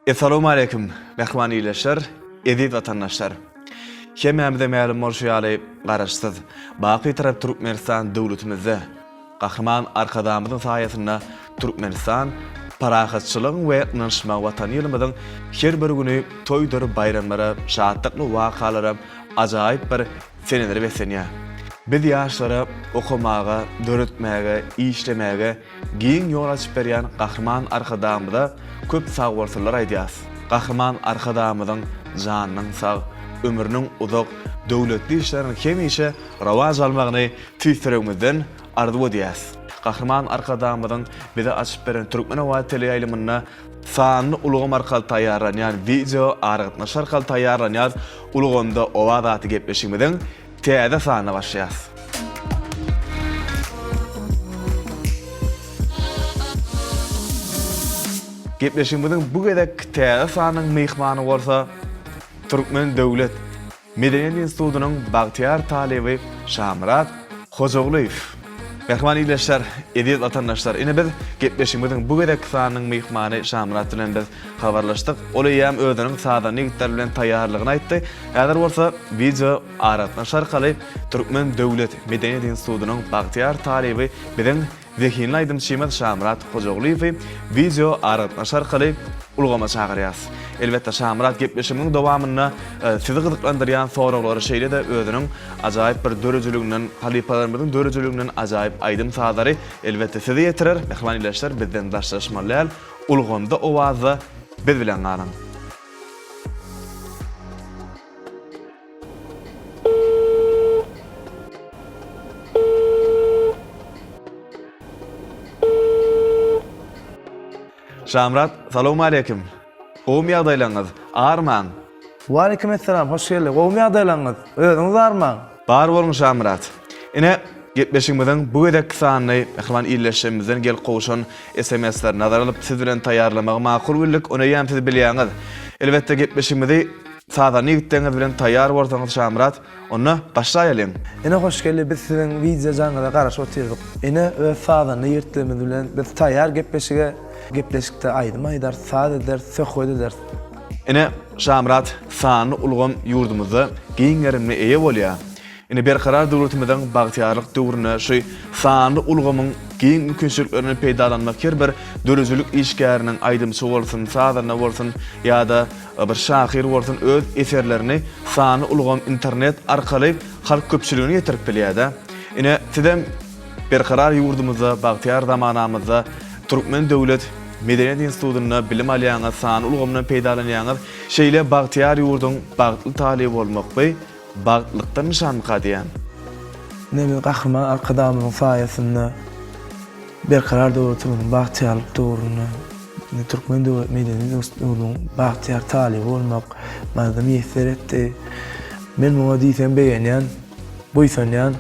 Essalawmaleýkim, mähriban ildeşler, eziz watandaşlar! Hemmämize mälim bolşy ýaly, Garaşsyz, baky Bitarap Türkmenistan döwletimizde Gahryman Arkadagymyzyň saýasynda Türkmenistan parahatçylygyň we ynanyşmagyň Watany ýylymyzyň her bir güni toýdur baýramlara, şatlykly wakalara, ajaýyp bir senelere beslenýär. Biz ýaşlara okamaga, döretmäge, işlemäge giň ýol açyp berýän Gahryman Arkadagymyza köp sagbolsunlar aýdýas. Gahryman Arkadagymyzyň janynyň sag, ömrüniň uzak, döwletli işleriniň hemişe rowaç almagyny tüýs ýüregimizden arzuw edýäs. Gahryman Arkadagymyzyň bize açyp beren Türkmen owazy teleýaýlymynda sanly ulgam arkaly taýýarlanýan wideo aragatnaşyk arkaly taýýarlanýan ulgamda owaz atly gepleşigimiziň täze sanyna başlaýas. Gepleşigimiziň bu gezek täze sanynyň myhmany bolsa Türkmen döwlet Medeniýet institutynyň bagtyýar talyby Şamyrat Hojagulyýew. Mähriban ildeşler, eziz watandaşlar, ine biz gepleşigimiziň bu gezekki sanynyň myhmany Şamyrat bilen biz habarlaşdyk. Ol eýýäm özüniň sazanda ýigitler bilen taýýarlygyny aýtdy. Häzir bolsa wideo aragatnaşyk arkaly Türkmen döwlet medeniýet institutynyň bagtyýar talyby biziň Zehinli aýdymçymyz Şamyrat Hojagulyýewi wideo aragatnaşyk arkaly ulgama çagyrýarys. Elbetde, Şamyrat gepleşigimiziň dowamynda sizi gyzyklandyrýan soraglary şeýle-de özüniň ajaýyp bir döredijiliginden, halypalarymyzyň döredijiliginden ajaýyp aýdym-sazlary elbetde size ýetirer. Mähriban ildeşler, bizden daşlaşmaly däl, ulgamda, owazda biz bilen galyň! Şamyrat, salowmaleýkim. Gowumy ýagdaýlaryňyz? Armaň. Waleýkim essalam, hoş geldi. Gowumy ýagdaýlaryňyz? Özüňiz armaň. Bar boluň Şamyrat. Ine, gepleşigimiziň bu gezekki sanyny mähriban ildeşlerimizden gelip gowşan SMS-leri nazara alyp siz bilen taýýarlamagy makul bildik. Ony eýýäm siz bilýäňiz. Elbetde gepleşigimizi Sazanda ýigitleňiz bilen taýýar bolsaňyz Şamyrat, onda başlaýalyň. Ene hoş geldi biz siziň wideo jaňyňyza garaşyp otyrdyk. Ene öz sazanda ýigitlerimiz bilen biz taýýar gepleşige gepleşikde aýdym aýdarys saz ederis söhbet ederis. Ine Şamyrat sanly ulgam ýurdumyzda giň gerimli eýe bolýar. Ine Berkarar döwletimiziň bagtyýarlyk döwründe şu sanly ulgamyň giň mümkinçiliklerinden peýdalanmak her bir döredijilik işgäriniň aýdymçy bolsun, sazanda bolsun ýa-da bir şahyr bolsun öz eserlerini sanly ulgam internet arkaly halk köpçüligine ýetirip bilýär-dä. Ine sizem Berkarar ýurdumyzda bagtyýar zamanamyzda Türkmen döwlet medeniýet institutynda bilim alýaňyz, sanly ulgamdan peýdalanýaňyz. Şeýle bagtyýar ýurduň bagtly talyby bolmak by Bagtlykdan nyşanmyka diýýän. Ine biz Gahryman Arkadagymyzyň saýasynda Berkarar döwletimiziň bagtyýarlyk döwründe ine Türkmen döwlet medeniýet institutynyň bagtyýar talyby bolmak maňa miýesser etdi. Men muňa diýseň begenýän, buýsanýan.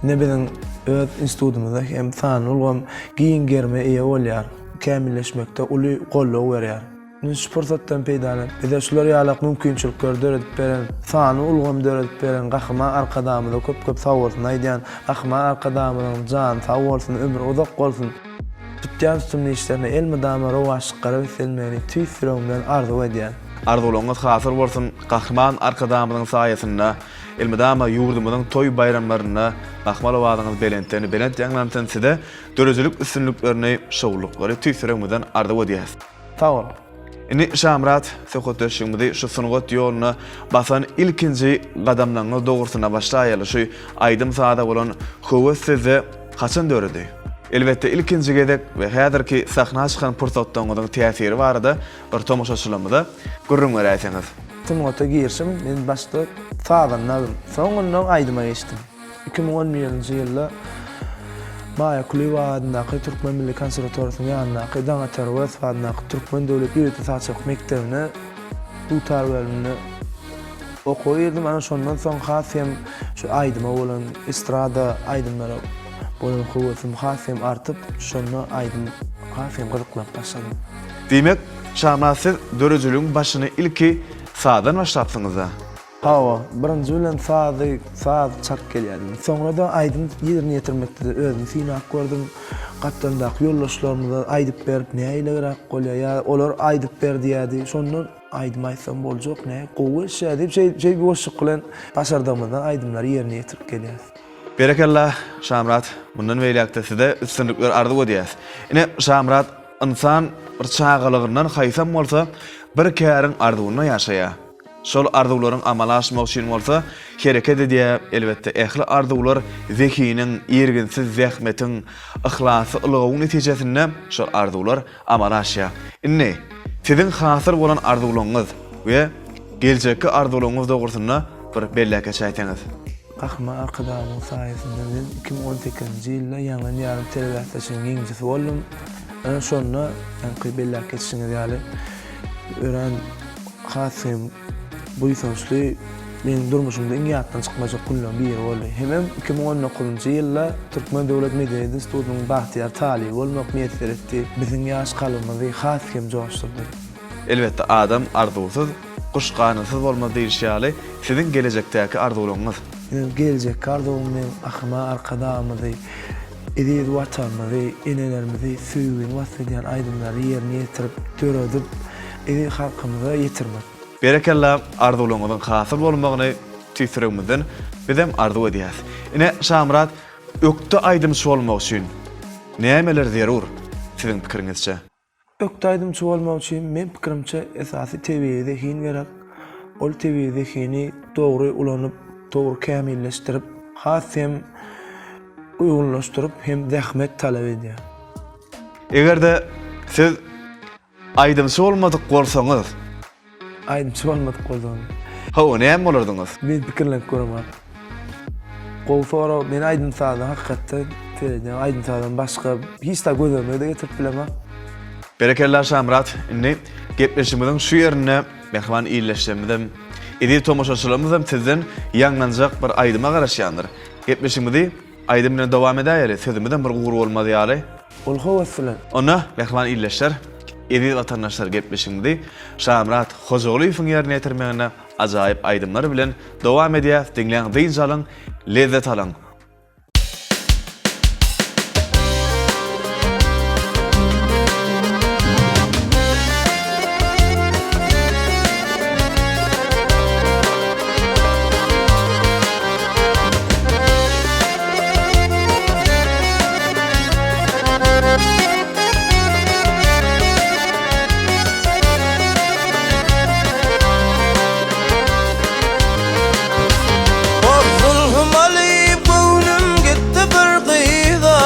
Ine biziň öz institutymyzda hem sanly ulgam giň gerime eýe bolýar, kämilleşmekde uly goldaw berýär. Indi şu pursatdan peýdalanyp, bize şular ýalak mümkinçilikleri döredip beren, sanly ulgamy döredip beren Gahryman Arkadagymyza köp-köp sagbolsun aýdýan. Gahryman Arkadagymyzyň jany sag bolsun, ömri uzak bolsun! Tutýan tutumly işlerinde elmydama rowaçlyklara beslenmegini tüýs ýüregimden arzuw edýän. Arzuwlaryňyz hasyl bolsun, Gahryman Arkadagymyzyň saýasynda elmydama ýurdumyzyň toý-baýramlarynda mahmal owazyňyz belentden belent ýaňlansyn size döredijilik üstünliklerini, şowlulyklary tüýs ýüregimizden arzuw edýäs. Sag bol. Indi Şamyrat, söhbetdeşligimizi şu sungat ýoluna basan ilkinji gadamlaryňyz dogrusynda başlaýaly. Şu aýdym-saza bolan höwes sizde haçan döredi? Elbetde, ilkinji gezek we häzirki sahna çykan pursatlaryňyzyň täsiri barada bir tomaşaçylarymyza gürrüň beräýseňiz. Sungata girişim, men başda sazandadym. Soňundan aýdyma geçdim. 2011-nji ýylda Maýa Kulyýewa adyndaky Türkmen milli konserwatoriýasynyň ýanyndaky Daňatar Öwezow adyndaky Türkmen döwlet ýörite sazçylyk mekdebine dutar bölümine okuwa girdim. Ana şondan soň has hem şu aýdyma bolan, estrada aýdymlara bolan höwesim has hem artyp, şonda aýdym has hem gyzyklanyp başladym. Diýmek, Şamyrat siz döredijiligiň başyny ilki sazdan başlapsyňyz-da? Hawa, birinji bilen sazy, saz çalt gelýärdi. Soňra-da aýdym ýerine ýetirmekde-de özümi synap gördüm. Gapdalyndaky ýoldaşlarymyza aýdyp berip nähiliräk bolýar ýa olar aýdyp ber diýýärdi. Şondan aýdym aýtsam boljak nä gowy gelişýär diýip şeýdip şeýdip ýuwaşlyk bilen başardygymyzdan aýdymlary ýerine ýetirip gelýäris. Berekella Şamyrat mundan beýläkde size üstünlikler arzuw edýäs. Ine Şamyrat ynsan bir çagalygyndan haýsam bolsa bir käriň arzuwynda ýaşaýar. Şol arzuwlaryň amala aşmagy üçin bolsa hereket edýär, elbetde ähli arzuwlar zehiniň, irginsiz zähmetiň, yhlasly ylgawyň netijesinde şol arzuwlar amala aşýar. Indi siziň hasyl bolan arzuwlaryňyz we geljekki arzuwlaryňyz dogrusynda bir belläp geçäýseňiz. Gahryman Arkadagymyzyň saýasynda men 2018-nji ýylda Ýaňlan ýarym telebäsleşiginiň ýeňijisi boldum. Ine şonda ýaňky belläp geçişiňiz ýaly örän has hem buýsançly, meniň durmuşymda iň ýatdan çykmajak günleriň biri boldy. Hemem 2019-njy ýylda Türkmen döwlet medeniýet institutynyň bagtyýar talyby bolmak miýesser etdi. Biziň ýaş kalbymyzy has hem joşdurdy. Elbetde adam arzuwsyz, guş ganatsyz bolmaz diýlişi ýaly, siziň gelejekdäki arzuwlaryňyz? Meniň gelejekki arzuwym men Gahryman Arkadagymyzy, eziz Watanymyzy, enelerimizi söýgini wasp edýän aýdymlary ýerine ýetirip, döredip, eziz halkymyza ýetirmek. Berekella arzuwlaryňyzyň hasyl bolmagyny tüýs ýüregimizden bizem arzuw edýäs. Ine Şamyrat ökde aýdymçy bolmak üçin nämeler zerur siziň pikiriňizçe? Ökde aýdymçy bolmak üçin meň pikirimçe esasy tebigy zehin gerek. Ol tebigy zehini dogry ulanyp, dogry kämilleşdirip, has hem uýgunlaşdyryp hem zähmet talap edýär. Eger-de siz aýdymçy bolmadyk bolsaňyz, Aýdymçy bolmadyk bolsam. Hawa, näme bolardyňyz? Men pikirlenip göremok. Gowy sorag. Men aýdym-sazdan hakykatda seredýän aýdym-sazdan başga hiç zat göz öňüme-de getirip bilemok. Berekella Şamyrat, indi gepleşigimiziň şu ýerinde mähriban ildeşlerimizem, eziz tomaşaçylarymyzam sizden ýaňlanjak bir aýdyma garaşýandyr. Gepleşigimizi aýdym bilen dowam edäýeli, sözümizem bir gury bolmaz ýaly. Ol höwes bilen. Onda, mähriban ildeşler, eziz watandaşlar gepleşigimizi Şamyrat Hojagulyýewiň ýerine ýetirmeginde ajaýyp aýdymlar bilen dowam edýäs, diňläň dynç alyň, lezzet alyň. Zulhum alyp göwnüm gitdi bir gyza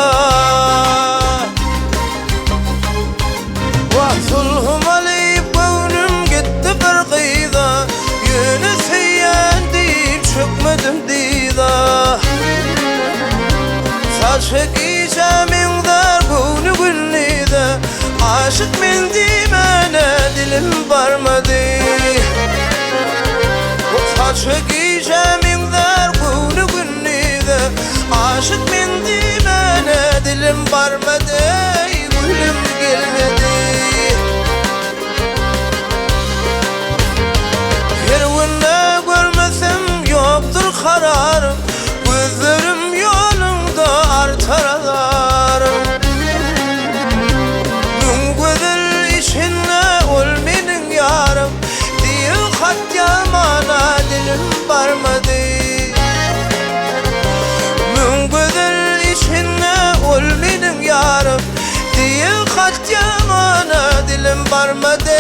Wah sulhum alyp göwnüm gitdi bir gyza Ýöne söýýän diýip çökmedim dyza Saçy gijä meňzär göwni gündize Aşyk men diýmäne dilim barmady Saçy gijä meňzär göwni gündize Aşyk men diýmäne dilim barmady Gülüm gelmedi. Her günde görmesem ýokdur kararym Gözlerim ýoluňda artar azarym Müň gözel içinde ol meniň ýarym Diýip hat ýazmana dilim barmady Müň gözel içinde ol meniň ýarym Diýip hat ýazmana dilim barmady.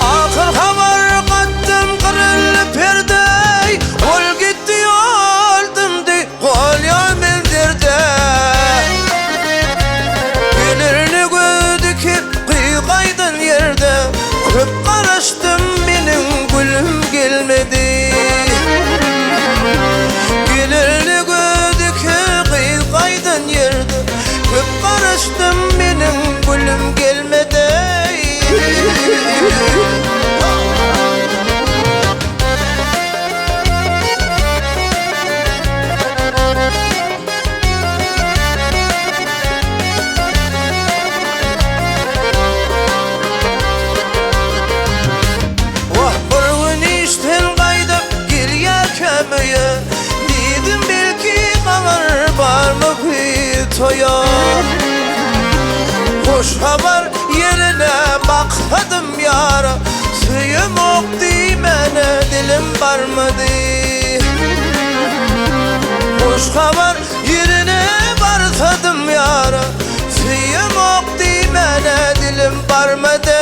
Ahyr habar gatdym gyryldy perde, Ol gitdi ýol dymdy, galýan men derde. Gelerine göz dikip gyz gaýdan ýerde, Köp garaşdym meniň gülüm gelmedi. Gelerine göz dikip gyz gaýdan ýerde, Köp garaşdym meniň gülüm gelmedi. Hoş habar ýerine baksadym ýara Söýemok diýmäne dilim barmady Hoş habar ýerine barsadym ýara Söýemok diýmäne dilim barmady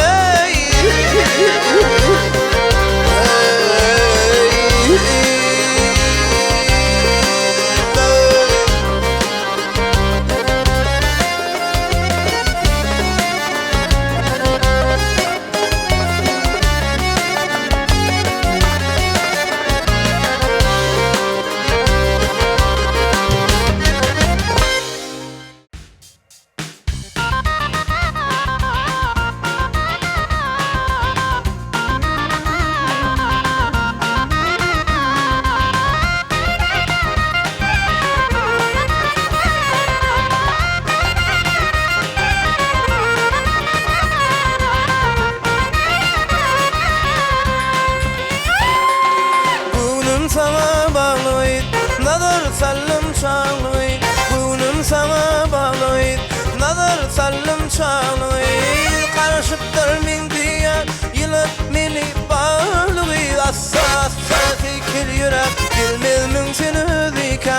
Göwnüm saňa bagly, nazar saldym çagly Göwnüm saňa bagly, nazar saldym çagly Garaşypdyr meň düýäm, ýylat meni bagly Assa-assa seýkel ýöräp, gelmezmiň sen özükä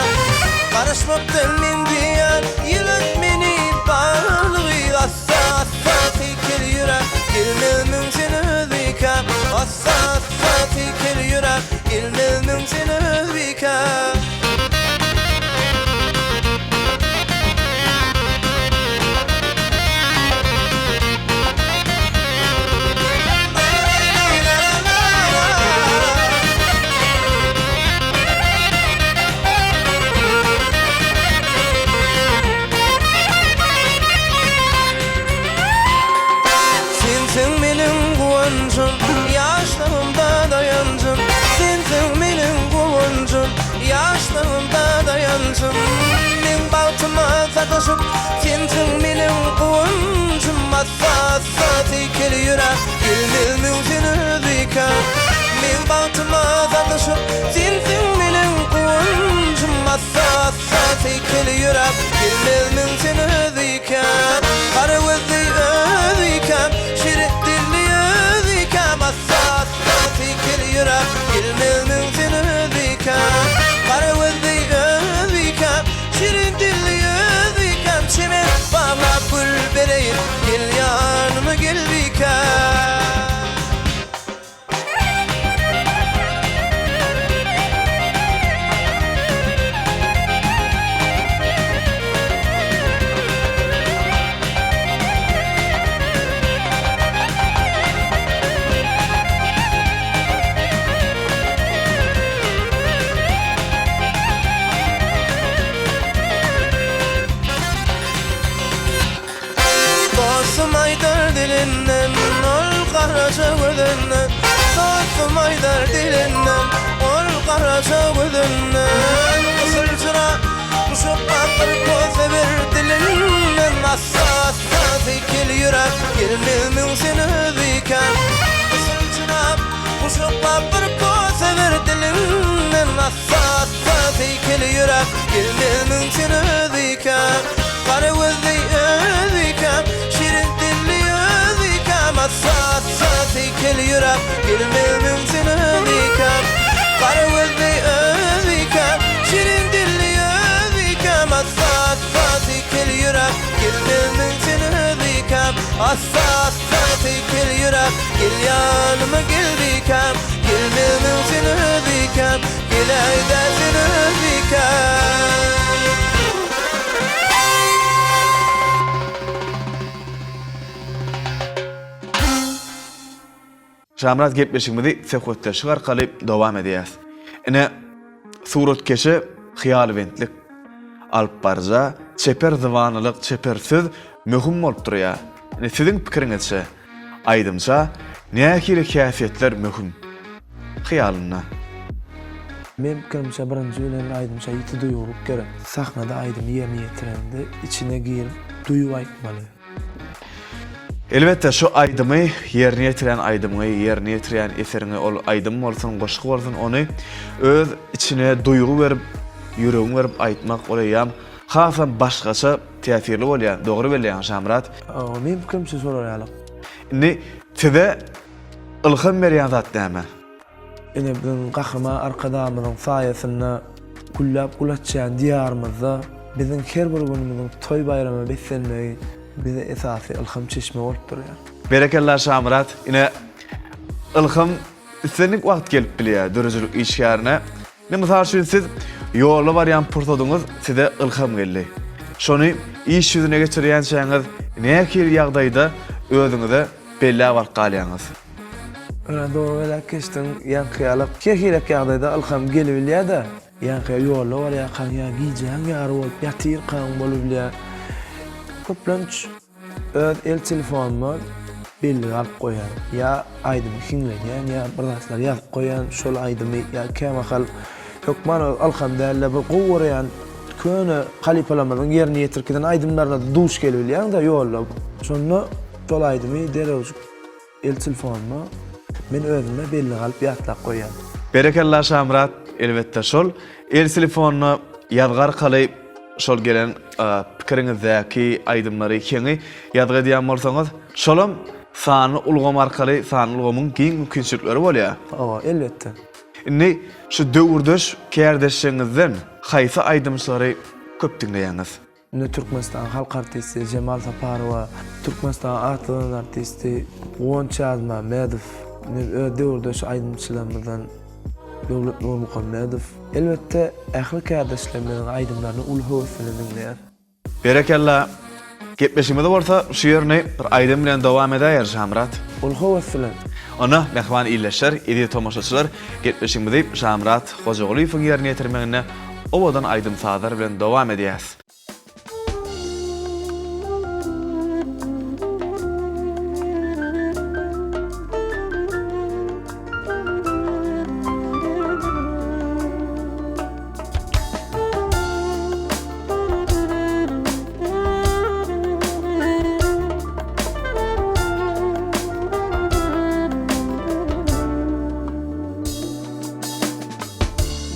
Garaşmakdan men diýýän, ýylat meni bagly Assa-assa seýkel ýöräp, gelmezmiň sen özükä Assa-assa seýkel ýöräp, gelmezmiň sen özükä. Sensiň meniň guwanjym, ýaşlygymda daýanjym, Sensiň meniň guwanjym, ýaşlygymda daýanjym. Meň bagtyma sataşyp, sensiň meniň guwanjym, Assa-assa teýkel ýöräp, gelmezmiň sen özükä? Meň bagtyma sataşyp, sensiň meniň guwanjym, Assa-assa teýkel ýöräp, gelmezmiň sen özükä? Gara gözli özükäm, şirin dilli özükäm, Assa-assa teýkel ýöräp, gelmezmiň sen özükä? Gara gözli özükäm, şirin dilli özükäm, Çemen baglap gül bereýin, gel ýanyma gel bikäm. Dostum aýdar dilinden, ol garaja gözünden Dostum aýdar dilinden, ol garaja gözünden Gysyljyrap, guşaklap bir kofe ber dilinden Assa-assa seýkel ýöräp, gelmezmiň sen özükäm Gysyljyrap, guşaklap bir kofe ber dilinden Assa-assa seýkel ýöräp, gelmezmiň sen özükäm Gara gözli özükäm, şirin dilli özükäm, Assa-assa seýkel ýöräp, gelmezmiň sen özükäm. Gara gözli özükäm, şirin dilli özükäm, Assa-assa seýkel ýöräp, gelmezmiň sen özükäm. Assa-assa seýkel ýöräp, gel ýanyma gel bikäm, Gelmezmiň sen özükäm, geläý-dä sen özükäm. Şamyrat gepleşigimizi söhbetdeşlik arkaly dowam edýäs. Ine, suratkeşe hyýalbentlik, alypbaryja çeper zybanlylyk, çeper söz möhüm bolup durýar. Ine, siziň pikiriňizçe, Aýdymça nähili häsiýetler möhüm? Hyýalynda. Meň pikirimçe birinji bilen aýdymça ýiti duýgulyk gerek. Sahnada aýdymy ýerine ýetirende içine girip duýup aýtmaly. Elbetde şu aýdymy ýerine ýetirýän aýdymyňy, ýerine ýetirýän eseriňi ol aýdym bolsun, goşgy bolsun ony öz içine duýgy berip, ýüregiňi berip aýtmak ol eýýäm. Hasam başgaça täsirli bolýar. Dogry belleýäň Şamyrat. Hawa, meň pikirimçe şolar ýaly. Indi size ylham berýän zat näme? Ine biziň Gahryman Arkadagymyzyň saýasynda gülläp gül açýan Diýarymyzda biziň her bir günümiziň toý-baýrama beslenmegi bize esasy ylham çeşme bolup durýar. Berekella Şamyrat, ine ylham islendik wagt gelip bilýär döredijilik işgärine. Ine mysal üçin siz ýolda barýan pursadyňyz size ylham geldi. Şony iş ýüzüne geçirýänçäňiz nähili ýagdaýda özüňize belläp alyp galýaňyz? Örän dogry belläp geçdiň. Ýaňky ýaly her hilek ýagdaýda ylham gelibilýär-de. Ýaňky ýolda barýarkaň ýa gijäň ýary bolup ýatyrkaň bolubilýär. Köplenç Öz el telefonyma bellige alyp goýýan. Ýa aýdymy hiňlenýän, ýa bir zatlar ýazyp goýýan, şol aýdymy ýa kämahal hökman öz ylham däl-de bir gowy görýän köne halypalarymyzyň ýerine ýetirip giden aýdymlaryna duş gelibilýäň-de ýolda. Şonda şol aýdymy derrewjik El telefonyma men özüme bellige alyp ýatlap goýýan. Berekella Şamyrat elbetde şol el telefonyna ýazgy arkaly şol gelen pikiriňizdäki aýdymlary heňi ýazgy edýän bolsaňyz şolam sanly ulgam arkaly sanly ulgamyň giň mümkinçilikleri bolýar. Hawa elbetde. Indi şu döwürdeş kärdeşleriňizden haýsy aýdymçylary köp diňleýäňiz? Indi Türkmenistanyň halk artisti Jemal Saparowa, Türkmenistanyň at gazanan artisti Guwanç Ýazmämmedow, indi öz döwürdeş aýdymçylarymyzdan Döwlet Nurmuhammedow. Elbetde, ähli kärdeşlerimiziň aýdymlaryny uly höwes bilen diňleýäris. Berekella! Gepleşigimizi bolsa şu ýerini bir aýdym bilen dowam edäýeris Şamyrat. Uly höwes bilen. Onda, mähriban ildeşler, eziz tomaşaçylar, gepleşigimizi Şamyrat Hojagulyýewiň ýerine ýetirmeginde owadan aýdym-sazlar bilen dowam edýäs.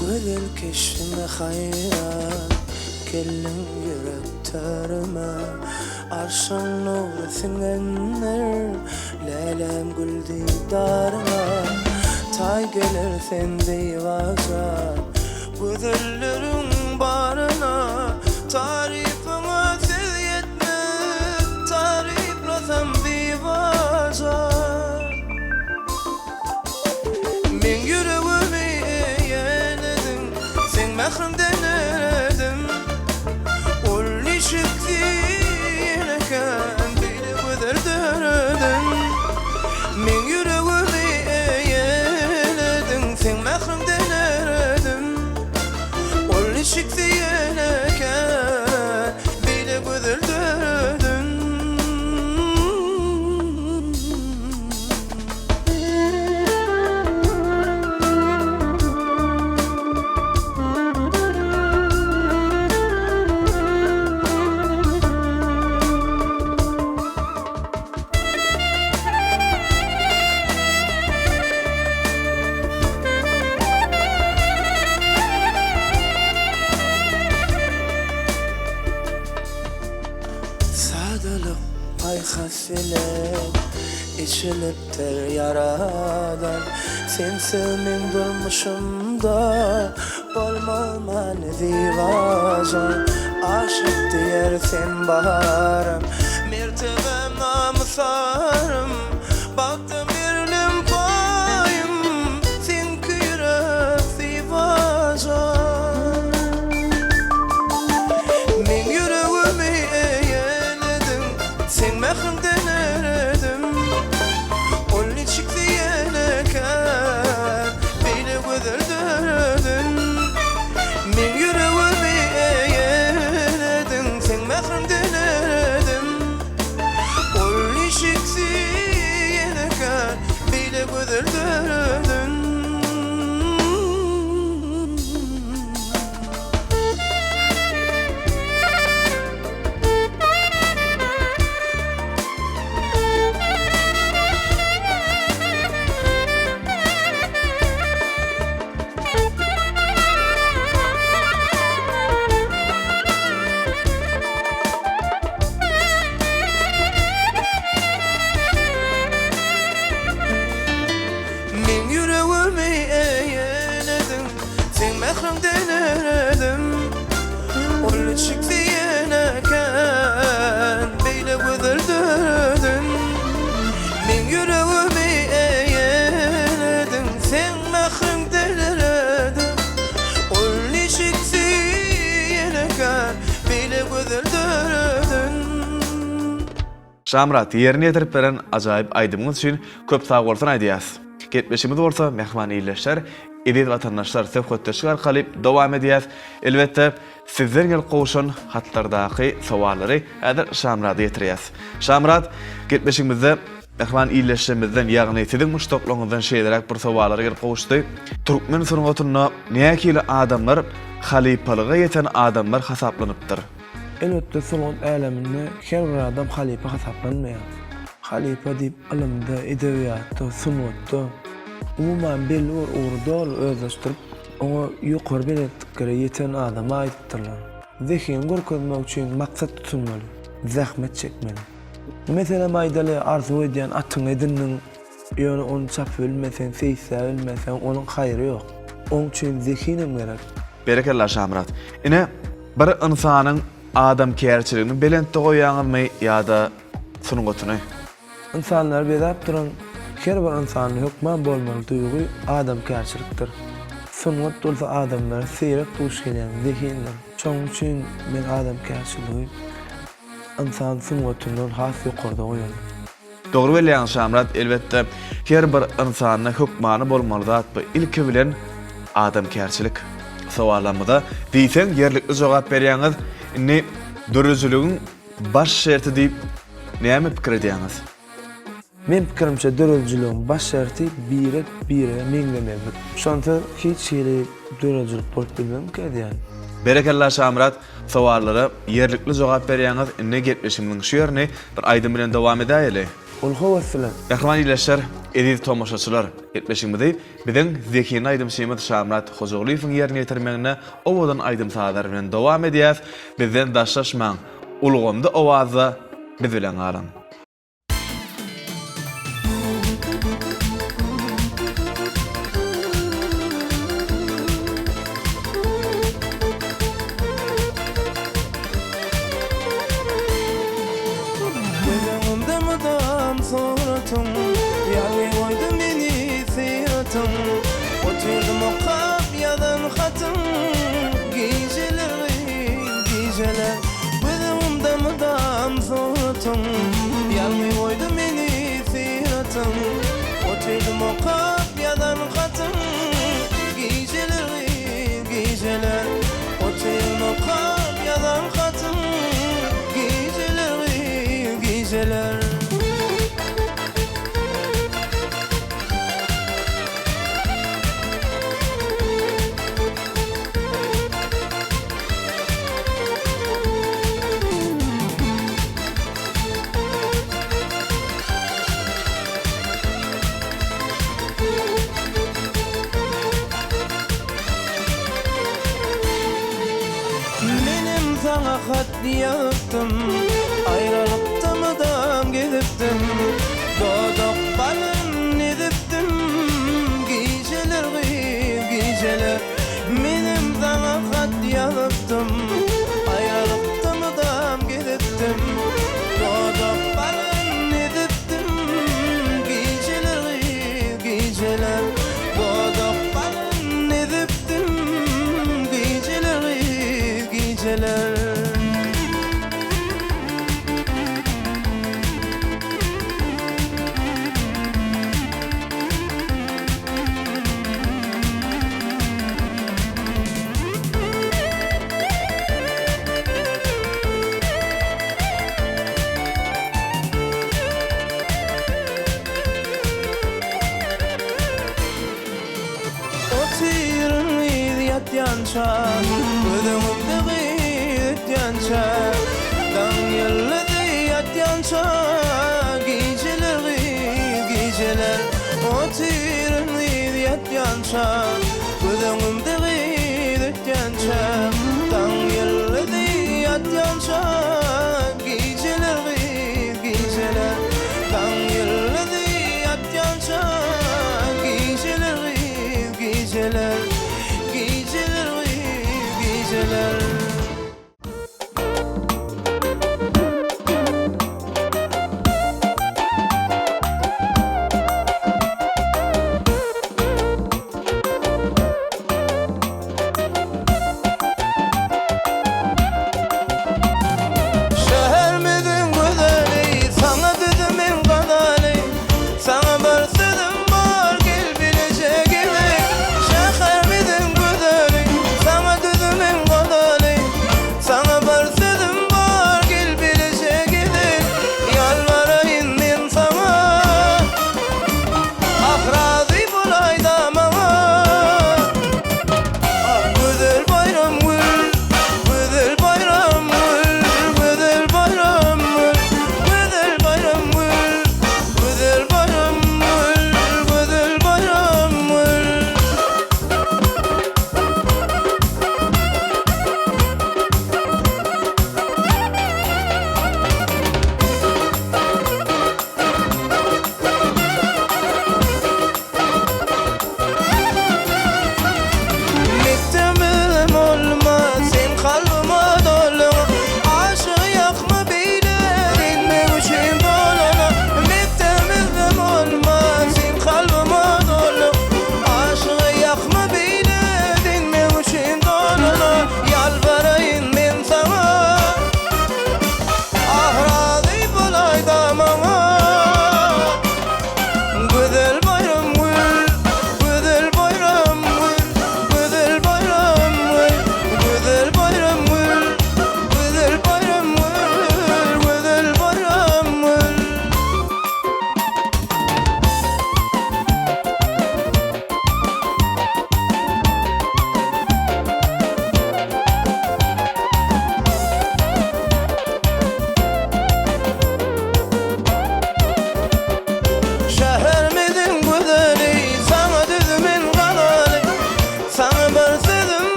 Gözel keşbiňe haýran, Geldiň ýürek törüme. Arşyň nury siňendir, Läläm gül didaryňa. Taý geler sen diwaja, Gözelleriň baryna. Tarypyňa söz ýetmez, Taryplasam diwaja. Meň ýüregimi eýelediň, Seň mähriňden eredim. Ol niçiksi ýeneken, Beýle gözel döreden. Meň ýüregimi eýelediň, Seň mähriňden eredim. Ol niçiksi ýeneken, Beýle gözel döreden. Sadalyk, paýhas bilen eçilipdir Ýaradan. Sensiz meň durmuşymda bolmaz many zibaja. Aşyk diýer sen baram, mertebäm namys-arym, bagtym berlen paýym, seňki ýürek zibaja. Meň ýüregimi eýelediň, Seň mähriňden eredim. Ol niçiksi ýenekä, Beýle gözel döredin. Meň ýüregimi eýelediň, Seň mähriňden eredim. Ol niçiksi ýenekä, Beýle gözel döredin. Şamyrat, ýerine ýetirip beren ajaýyp aýdymyňyz üçin köp sagbolsun aýdýas. Gepleşigimiz bolsa mähriban ildeşler, eziz watandaşlar söhbetdeşlik arkaly dowam edýäs. Elbetde, sizden gelip gowşan hatlardaky sowallary häzir Şamyrada ýetirýäs. Şamyrat, gepleşigimizde mähriban ildeşlerimizden, ýagny siziň muşdaklaryňyzdan şeýleräk bir sowallar gelip gowuşdy. Türkmen sungatynda nähili adamlar halypalyga ýeten adamlar hasaplanypdyr? Elbetde sungat äleminde her bir adam halypa hasaplanmaýar. Halypa diýip ylymda, edebiýatda, sungatda, umuman belli bir ugry doly özleşdirip, oňa ýokary belentliklere ýeten adama aýdypdyrlar. Zehiniňi görkezmek üçin maksat tutunmaly, zähmet çekmeli. Meselem aýdaly arzuw edýän atyňy edindiň, ýöne ony çapyp bilmeseň, seýisläp bilmeseň onuň haýry ýok. Oň üçin zehinem gerek. Berekella Şamyrat. Ine, bir ynsanyň adamkärçiligini belentde goýýaňyzmy ýa-da sungatyny? Ynsanlary bezäp duran her bir ynsanda hökman bolmaly duýgy adamkärçilikdir. Sungat bolsa adamlara seýrek duş gelýän zehindir. Şonuň üçin men adamkärçiligi ynsan sungatyndan has ýokarda goýaryn. Dogry belleýäňiz Şamyrat elbetde her bir ynsanda hökmany bolmaly zat bu ilki bilen adamkärçilik. Sowallarymyza diýseň ýerlikli jogap berýäňiz. Indi döredijiligiň baş şerti diýip näme pikir edýäňiz? Meň pikirimçe döredijiligiň baş şerti birek birege meňzemezlik. Şonsuz hiç hili döredijilik bolup bilmezmikä diýýän. Berekella Şamyrat Sowallara ýerlikli jogap berýäňiz indi gepleşigimiziň şu ýerini bir aýdym bilen dowam edäýeli. Uly höwes bilen. Mähriban ildeşler, eziz tomaşaçylar! Gepleşigimizi biziň zehinli aýdymçymyz Şamyrat Hojagulyýewiň ýerine ýetirmeginde owadan aýdym-sazlar bilen dowam edýäs. Bizden daşlaşmaň, ulgamda owazda biz bilen galyň! Göz öňümde mydam suratyň, Ýalňyz goýdy meni syratyň. Otyrdym okap ýazan hatyň, Gijeler gyz, gijeler. Göz öňümde mydam suratyň, Ýalňyz goýdy meni syratyň. Otyrdym okap ýazan hatyň, Gijeler gyz, gijeler. Otyryn okap ýazan hatyň, Gijeler gyz, gijeler. Menem saňa hat ýazypdym, Aýralykda mydam gezipdim, Dodak balyn ezipdim, Gijeler gyz, gijeler. Menem saňa hat ýazypdym, Aýralykda mydam gezipdim, Dodak balyn ezipdim, Gijeler gyz, gijeler. Dodak balyn ezipdim, Gijeler gyz, gijeler. Otyryn gyz ýatýança, Göz öňümde gyz ötýänçä, Daň ýyldyzy ýatýança, Gijeler gyz, gijeler. Otyryn gyz ýatýança, Göz öňümde gyz ötýänçä, Daň ýyldyzy ýatýança, Gijeler gyz, gijeler. Daň ýyldyzy ýatýança, Gijeler gyz, gijeler. Gijeler gyz, gijeler.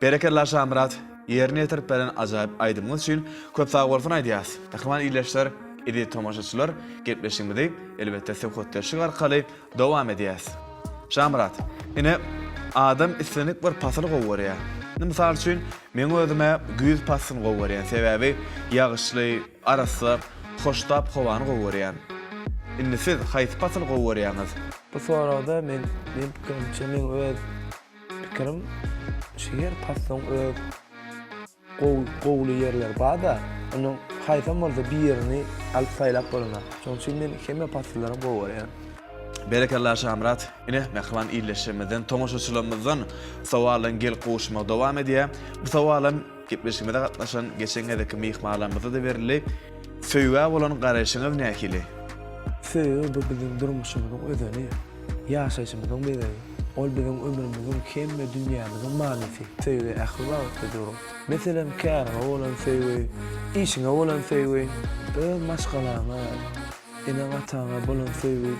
Berekella Şamyrat, ýerine ýetirip beren ajaýyp aýdymyňyz üçin köp sag bolsun aýdýas. Mähriban ildeşler, eziz tomaşaçylar, gepleşigimizi elbetde söhbetdeşlik arkaly dowam edýäs. Şamyrat, ine, adam islendik bir pasyly gowy görýär. Indi mysal üçin, meň özüm-ä güýz paslyny gowy görýän, sebäbi ýagyşly, arassa, hoştap howany gowy görýän. Indi siz haýsy pasyly gowy görýäňiz? Bu soragda men, meň pikirimçe, meň öz pikirim şu her paslyň öz gowy gowuly ýerleri barda, onuň haýsam bolsa birini alyp saýlap bolanok. Şonuň üçin men hemme pasyllaram gowy görýän. Berekella Şamyrat. Ine, mähriban ildeşlerimizden, tomaşaçylarymyzdan sowallaryň gelip gowuşmagy dowam edýär. Bu sowalam gepleşigimize gatnaşan geçen gezekki myhmanlarymyza-da berildi. Söýgä bolan garaýşyňyz nähili? Söýgi bu biziň durmuşymyzyň özeni. Ýaşaýşymyzyň bezegi. Ol biziň ömrümiziň hemme dünýämiziň manysy. Söýgi ähli babatda zerur. Meselem, käriňe bolan söýgi, işiňe bolan söýgi, öz maşgalaňa, eneň-ataňa bolan söýgi,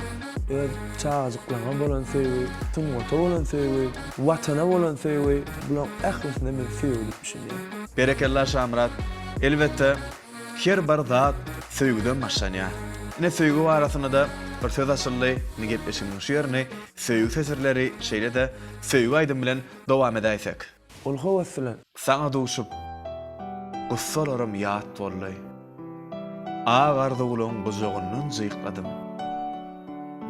öz çagajyklaryňa bolan söýgi, sungata bolan söýgi, Watana bolan söýgi, bularyň ählisine men söýgi diýip düşünýän. Berekella Şamyrat. Elbetde, Her bir zat söýgüden başlanýar. Ine söýgi barasynda-da bir söz açyldy, indi gepleşigimiziň şu ýerini söýgi setirleri şeýle-de söýgi aýdym bilen dowam edäýsek. Ol höwes bilen. Saňa duşup, gussalarym ýat boldy. Ak arzuwlaň gujagyndan jykladym.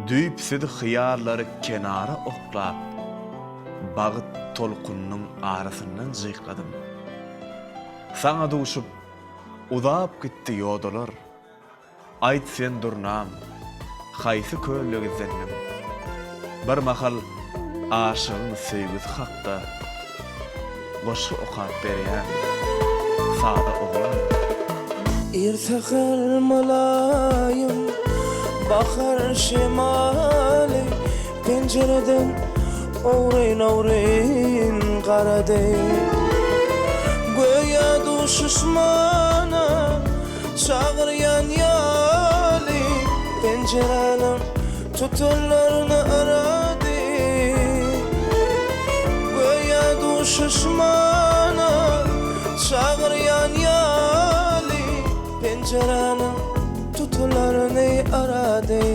Düýpsüz hyýallary kenara oklap, bagt tolkunynyň arasyndan jykladym. Saňa duşup, Uzap gitdi ýodalar. Aýt sen durnam, haýsy kölde gizlendiň? Bir mahal aşygyň söýgüsi hakda goşgy okap berýän sada oglandyň. Ir säher mylaýym bahar şemaly Penjireden ogryn-ogryn garady. Göýä duşuşmana çagyrýan ýaly, Penjiräniň tutanlaryny arady. Göýä duşuşmana çagyrýan ýaly, Penjiräniň tutularyny arady.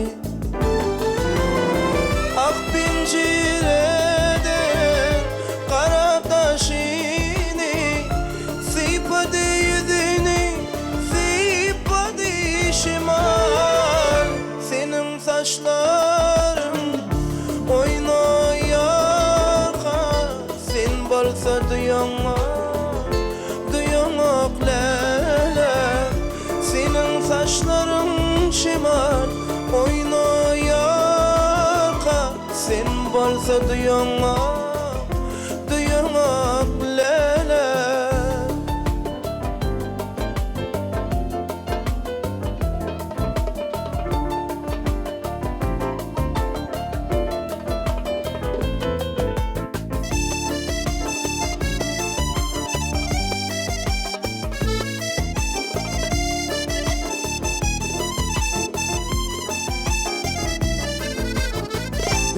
Ak penjireden gara daşyny Sypady ýüzüni, sypady şemal. Seniň saçlaryň oýnaýarka Sen bolsa duýaňok, duýaňok läle. Seniň saçlaryň şemal oýnaýarka Sen bolsa duýaňok, duýaňok läle.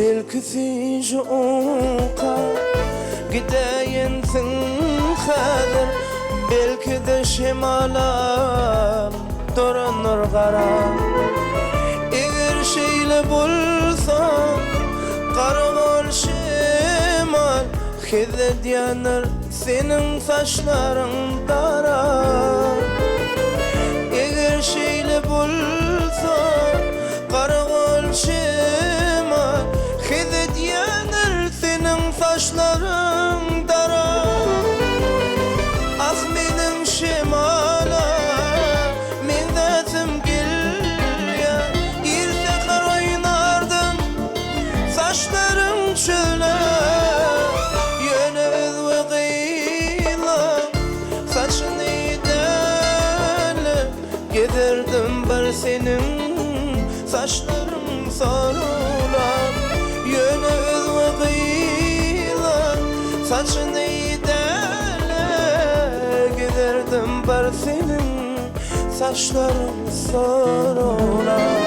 Belki süýji uka gidäýensiň häzir, Belki-de şemalam durandyr garap. Eger şeýle bolsa, garagol şemal Hez edýändir seniň saçlaryň darap. Eger şeýle bolsa, garagol şemal Hez edýändir seniň saçlaryň darap. Ah meniň şemala meňzäsim gelýär, Ir säher oýnardym Saçlaryň çöle, ýöne özge gyzlaň saçyny däl, Gezerdim bir seniň saçlaryň sorulan. Ýöne özge gyzlaň saçyny däl, Gezerdim bir seniň saçlaryň sorulan.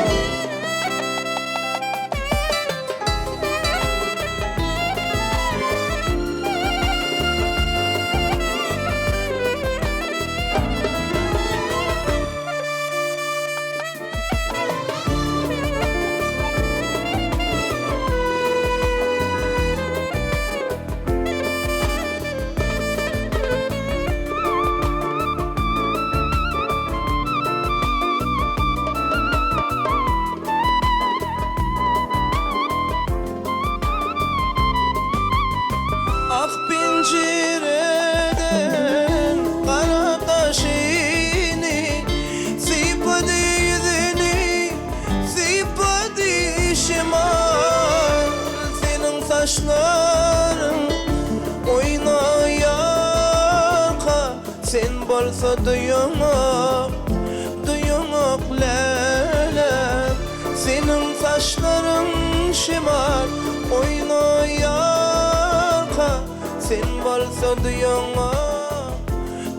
bolsa duýaňok, duýaňok läläm. Seniň saçlaryň şemal oýnaýarka, Sen bolsa duýaňok,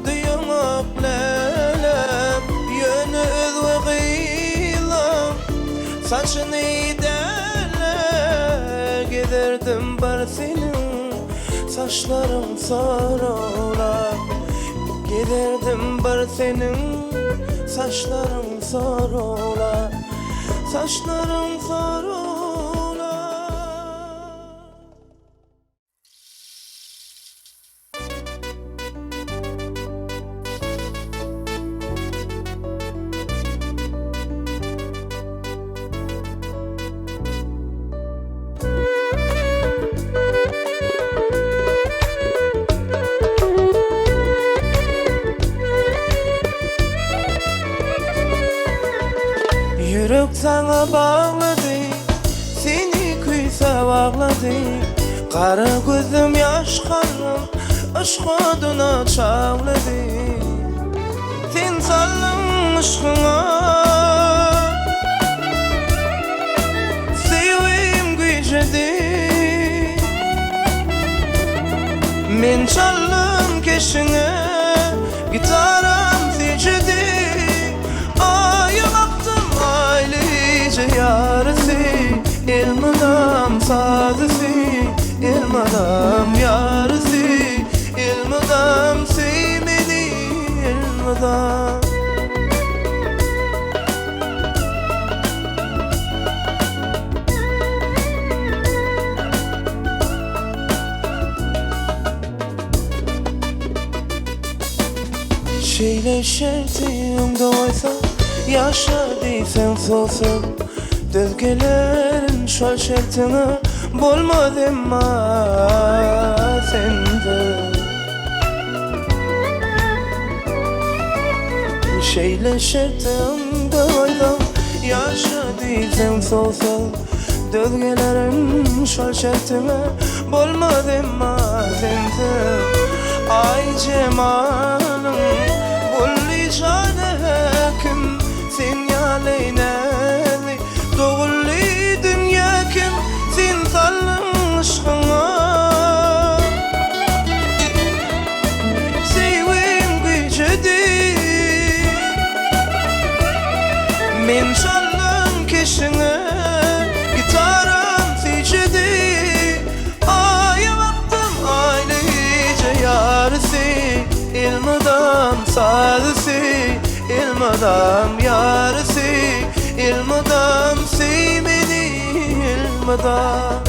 duýaňok läläm. Ýöne özge gyzlaň saçyny däl-de, Gezerdim bir seniň saçlaryň soralap. Gezerdim bir seniň saçlaryň soralap, Saçlaryň soralap. Ýürek saňa baglady, seni küýsä baglady. Gara gözüm ýaş kalbym yşk oduna çaglady. Sen saldyň yşkyňa Söýgim güýjedi Men çaldym keşiňe Gitaram süýjedi Aýa bakdym aýlyja ýarysy Elmydam sazy söý Elmydam ýarysy Elmydam söý meni elmydam. Şeýle şerti öňde goýsaň, ýaşa diýseň sowsam, Döz gelerin şol şertiňe, bolmaz emma sensiz. Şeýle şerti öňde goýsaň, ýaşa diýseň sowsam, Döz gelerin şol şertiňe, bolmaz emma sensiz. Aý jemalyň boldy jana häkim, Sen ýaly näzli doguldy dünýä kim Sen saldyň yşkyňa Söýgim güýjedi Men çaldym keşiňe Gitaram süýjedi Aýa bakdym aýly gije ýarysy Elmydam sazysy Elmydam ýarysy Elmydam söý meni elmydam.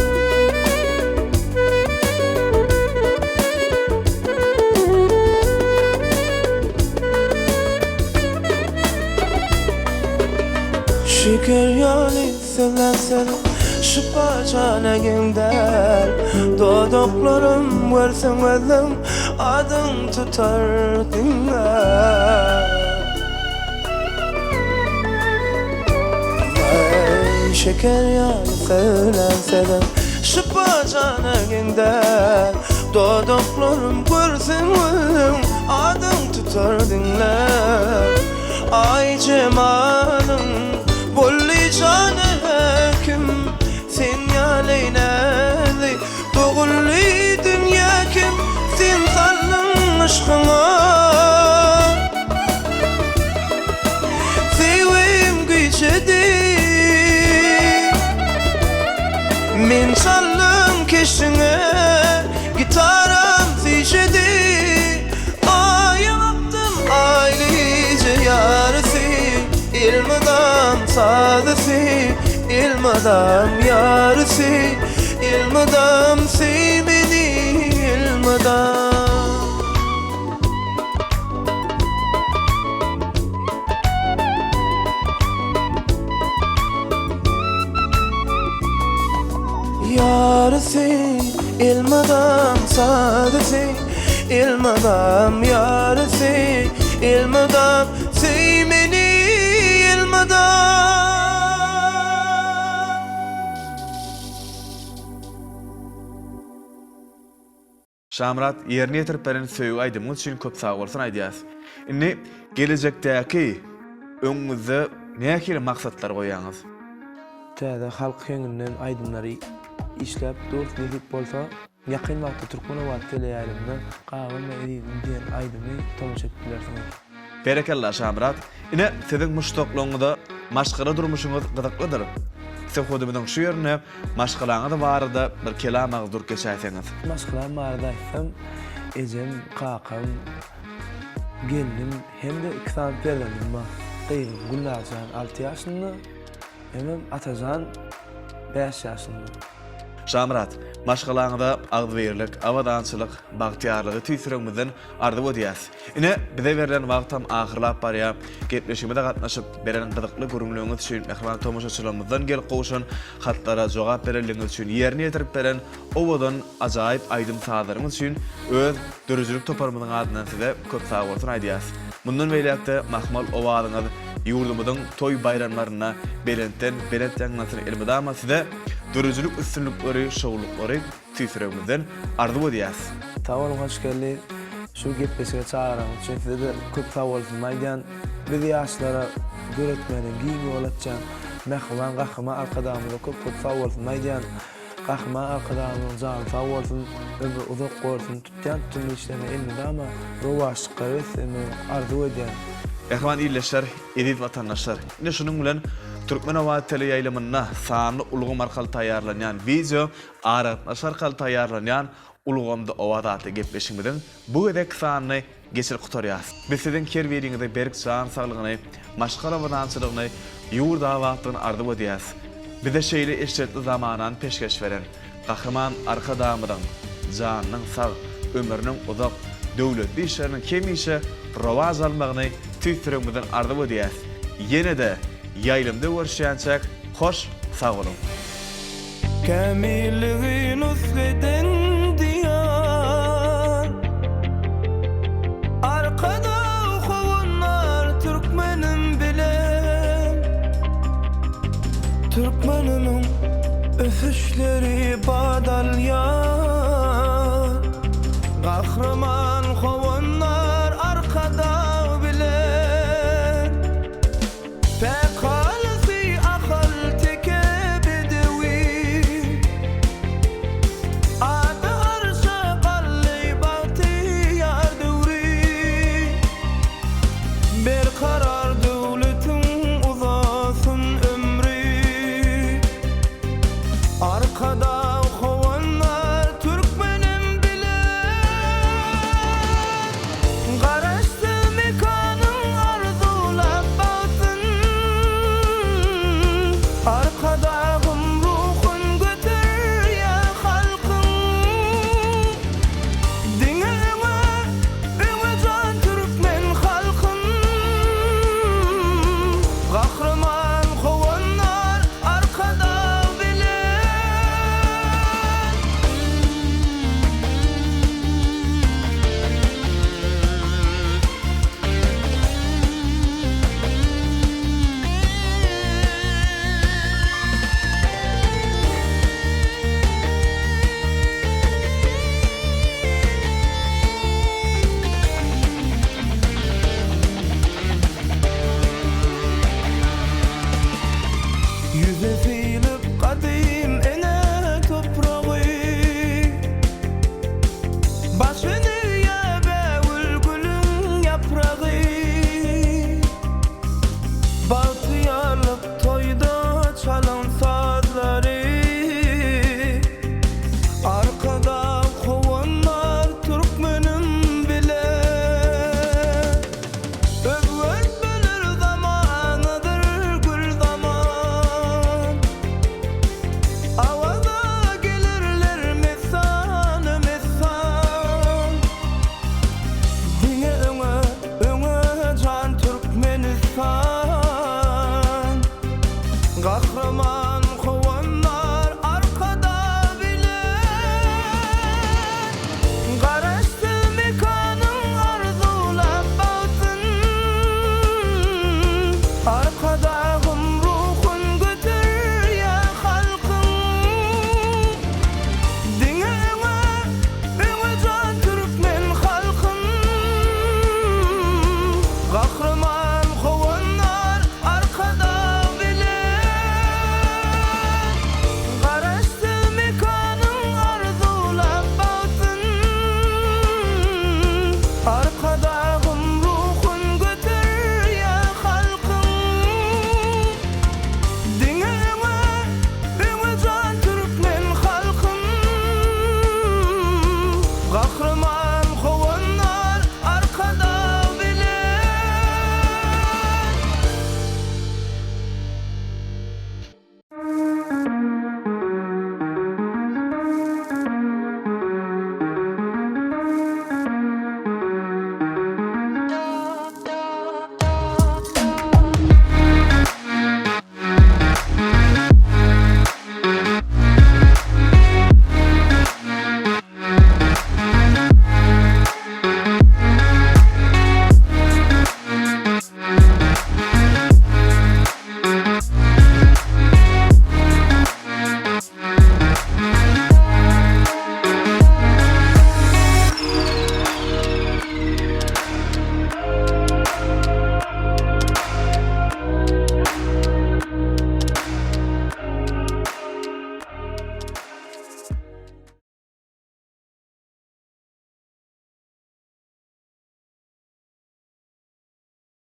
Şeker ýaly sözlän sözüň Şypa jana geň däl Dodaklarym görseň özüň Adyň tutar diňe. Aý, şeker ýaly söýlän sözüm Şypa jana geň däl Dodaklarym görseň özüň Adyň tutar diňle. Aý jemalyň boldy jana häkim Sen ýaly näzli Doguldy dünýä kim sen saldyň yşkyňa Söýgim güýjedi Men çaldym keşiňe Gitaram süýjedi Aýa bakdym aýly gije ýarysy Elmydam sazysy Elmydam ýarysy Elmydam söý meni elmydam. Ýarysy elmydam sadysy elmydam ýarysy elmydam söý meni elmydam. Şamyrat, ýerine ýetirip beren söýgi aýdymyňyz üçin köp sagbolsun aýdýas. Indi gelejekdäki öňüňizde nähili maksatlar goýýaňyz? Täze halk heňinden aýdymlary işläp durus nesip bolsa. Ýakyn wagtda Türkmen owazy teleýaýlymynda Gabanma ezizim diýen aýdymy tomaşa edip bilersiňiz. Berekella Şamyrat. Ine siziň muşdaklygyňyza maşgala durmuşyňyz gyzyklydyr. Söhbedimiziň şu ýerinde maşgalaňyz barada bir kelam agyz durup geçäýseňiz. Maşgalam barada aýtsam, ejem, kakam, gelnim hem-de iki sany perzendim bar. Gyzym Gülnarjan alty ýaşynda, hemem Atajan bäş ýaşynda. Şamyrat, maşgalaňyza agzybirlik, abadançylyk, bagtyýarlygy tüýs ýüregimizden arzuw edýäs. Ine, bize berlen wagtam ahyrlap barýar. Gepleşigimize gatnaşyp, beren gyzykly gürrüňleriňiz üçin, mähriban tomaşaçylarymyzdan gelip gowşan hatlara jogap berenligiňiz üçin, ýerine ýetirip beren owadan, ajaýyp aýdym-sazlaryňyz üçin öz döredijilik toparymyzyň adyndan size köp sagbolsun aýdýas. Mundan beýläk-de mahmal owazyňyz ýurdumyzyň toý-baýramlarynda belentden belent ýaňlansyn elmydama size döredijilik üstünlikleri, şowluklary tüýs ýüregimizden arzuw edýäs. Sag boluň Hoşgeldi. Şu gepleşige çagyranyňyz üçin size-de köp sag bolsunymy aýdýan. Biz ýaşlara döretmäne giň ýol açýan mähriban Gahryman Arkadagymyza köp köp sag bolsunymy aýdýan. Gahryman Arkadagymyzyň jany sag bolsun, ömri uzak bolsun, tutýan tutumly işlerine elmydama rowaçlyklar beslemegini arzuw edýän. Mähriban ildeşler, eziz watandaşlar! Ine şunuň bilen Türkmen-Owazy teleýaýlymynda sanly ulgam arkaly taýýarlanýan wideo aragatnaşyk arkaly taýýarlanýan Ulgamda owaz atly gepleşigimiziň bu gezek sanyny geçirip gutarýarys. Biz siziň her biriňize berk jan saglygyny, maşgala abadançylygyny, ýurt abatlygyny arzuw edýäris. Bize şeýle eşretli zamanany peşgeş beren Gahryman Arkadagymyzyň janynyň sag, ömrüniň uzak, döwletli işleriniň hemişe rowaç almagyny tüýs ýüregimizden arzuw edýäris. Ýene-de ýaýlymda görüşýänçäk hoş sag boluň! Kämilligi nusga eden Diýar. Arkadag howandar türkmenim bilen. Türkmenimiň ösüşleri bat alýar. Gahryman.